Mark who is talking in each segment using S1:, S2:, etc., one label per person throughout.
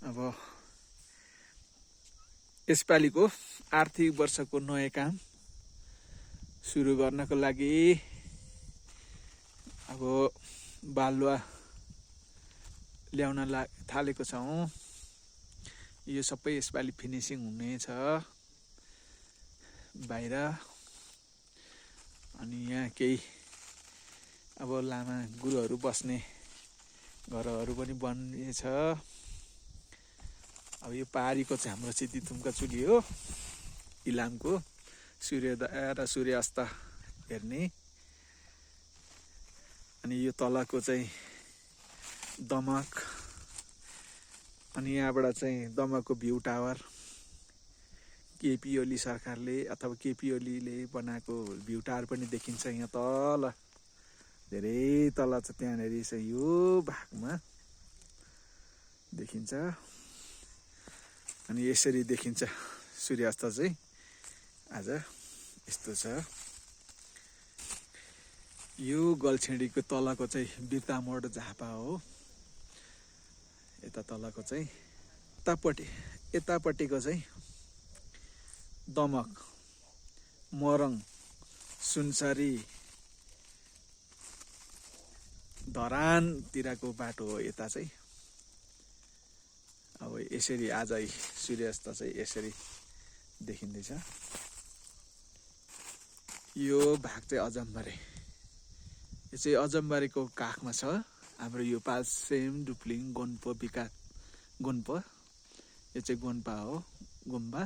S1: अब यसपालिको आर्थिक वर्षको नयाँ काम सुरु गर्नको लागि अब बालुवा ल्याउन थालेको छौँ। यो सबै यसपालि फिनिसिङ हुनेछ बाहिर। अनि यहाँ केही अब लामा गुरुहरू बस्ने घरहरू पनि बन्नेछ। अब यो पारीको चाहिँ हाम्रो सिद्धिथुम्का चुली हो, इलामको सूर्योदय र सूर्यास्त हेर्ने। अनि यो तलको चाहिँ दमक, अनि यहाँबाट चाहिँ दमकको भ्यू टावर केपी ओली सरकारले अथवा केपी ओलीले बनाएको भ्यू टावर पनि देखिन्छ यहाँ तल, धेरै तल छ। त्यहाँनिर चाहिँ यो भागमा देखिन्छ। अनि यसरी देखिन्छ सूर्यास्त चाहिँ आज यस्तो छ। यो गल्छेडीको तलको चाहिँ बिर्तामोड झापा हो। यता तलको चाहिँ यतापट्टिको चाहिँ दमक, मोरङ, सुनसरी, धरानतिरको बाटो हो यता चाहिँ। अब यसरी आज सूर्यास्त चाहिँ यसरी देखिँदैछ। यो भाग चाहिँ अजम्बरे, यो चाहिँ अजम्बरेको काखमा छ हाम्रो यो पाल्सेम डुप्लिङ गोन्पो विकास गोन्पो। यो चाहिँ गोन्पा हो, गुम्बा।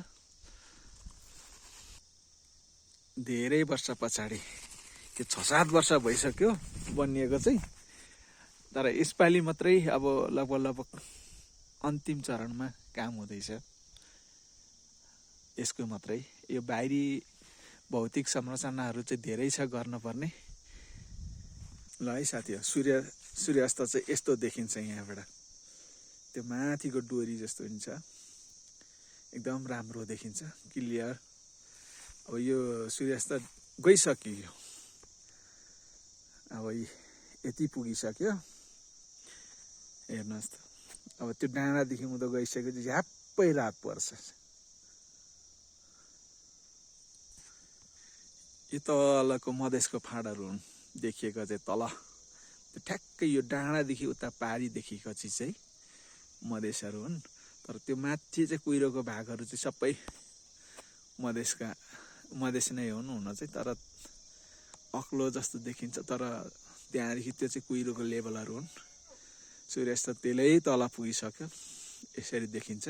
S1: धेरै वर्ष पछाडि, यो 6-7 वर्ष भइसक्यो बनिएको चाहिँ, तर यसपालि मात्रै अब लगभग अन्तिम चरणमा काम हुँदैछ यसको मात्रै। यो बाहिरी भौतिक संरचनाहरू चाहिँ धेरै छ गर्नुपर्ने। ल है साथी, सूर्यास्त चाहिँ यस्तो देखिन्छ यहाँबाट। त्यो माथिको डोरी जस्तो हुन्छ, एकदम राम्रो देखिन्छ, क्लियर। अब यो सूर्यास्त गइसक्यो, अब यति पुगिसक्यो हेर्नुहोस् त। अब त्यो डाँडादेखि उँधो गइसकेपछि झ्याप्पै रात पर्छ। यो तलको मधेसको फाँडहरू हुन् देखिएको चाहिँ तल, ठ्याक्कै यो डाँडादेखि उता पारीदेखिको चिज चाहिँ मधेसहरू हुन्। तर त्यो माथि चाहिँ कुहिरोको भागहरू चाहिँ सबै मधेस नै हुन् हुन चाहिँ, तर अग्लो जस्तो देखिन्छ। तर त्यहाँदेखि त्यो चाहिँ कुहिरोको लेभलहरू हुन्। सूर्यास्त त्यसले तल पुगिसक्यो, यसरी देखिन्छ।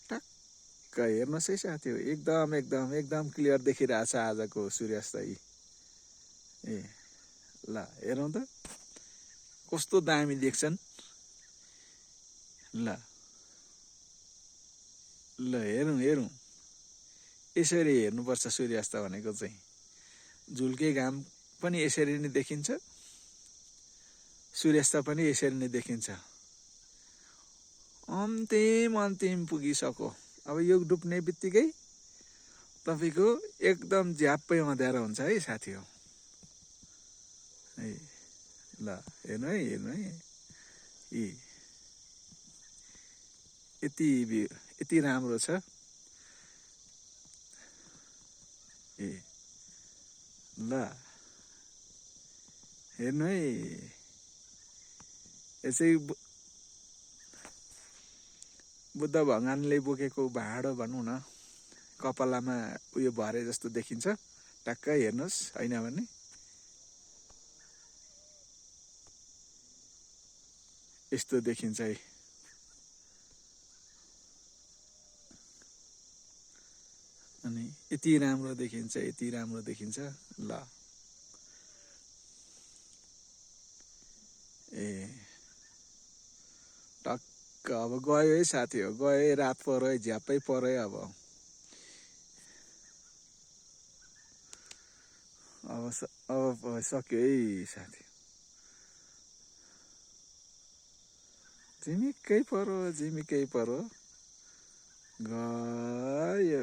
S1: टक्क हेर्नुहोस् है साथी, एकदम एकदम एकदम क्लियर देखिरहेछ आजको सूर्यास्त। ए ल हेरौँ त कस्तो दामी देख्छन्। ल हेरौँ यसरी हेर्नुपर्छ सूर्यास्त भनेको चाहिँ। झुल्के घाम पनि यसरी नै देखिन्छ, सूर्यास्त पनि यसरी नै देखिन्छ। अन्तिम पुगिसक्यो। अब यो डुब्ने बित्तिकै तपाईँको एकदम झ्याप्पै अँध्यारो हुन्छ है साथी हो। है ल हेर्नु है यति राम्रो छ। ल हेर्नु है, यो चाहिँ बुद्ध भगवानले बोकेको भाँडो भनौँ न, कपालामा उयो भरे जस्तो देखिन्छ। टक्कै हेर्नुहोस्, होइन भने यस्तो देखिन्छ है। अनि यति राम्रो देखिन्छ। ल टक्क अब गयो है साथी हो, गयो है, रात पर्यो है, झ्याप्पै पर्यो। अब सक्यो है साथी। झिमिक्कै परो गयो।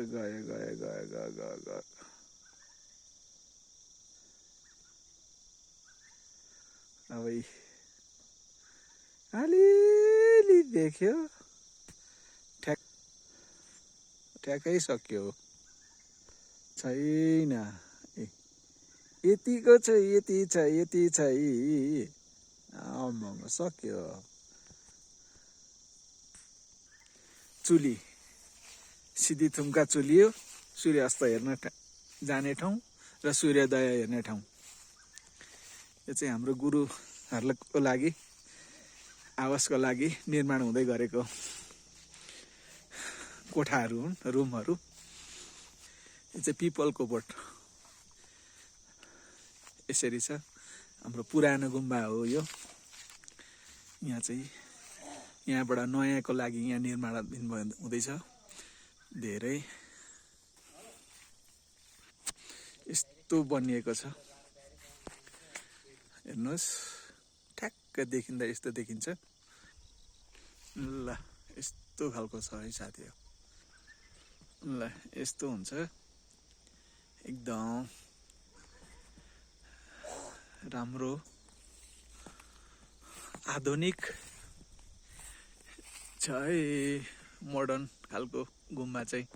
S1: अब अलि देख्यो ठ्याक्कै सक्यो छैन यतिको छ यति छ आम्मामा सक्यो चुली सिद्धिथुम्का चुलियो सूर्यास्त हेर्न जाने ठाउँ र सूर्योदय हेर्ने ठाउँ यो चाहिँ हाम्रो गुरुहरूको लागि आवासको लागि निर्माण हुँदै गरेको कोठाहरू हुन् रुमहरू यो चाहिँ पिपलको बोट यसरी छ हाम्रो पुरानो गुम्बा हो यो यहाँ चाहिँ यहाँबाट नयाँको लागि यहाँ निर्माणाधीन हुँदैछ धेरै यस्तो बनिएको छ हेर्नुहोस् ठ्याक्क देखिँदा यस्तो देखिन्छ ल यस्तो खालको छ है साथीहरू ल यस्तो हुन्छ एकदम राम्रो आधुनिक छ है मोडर्न खालको गुम्बा चाहिँ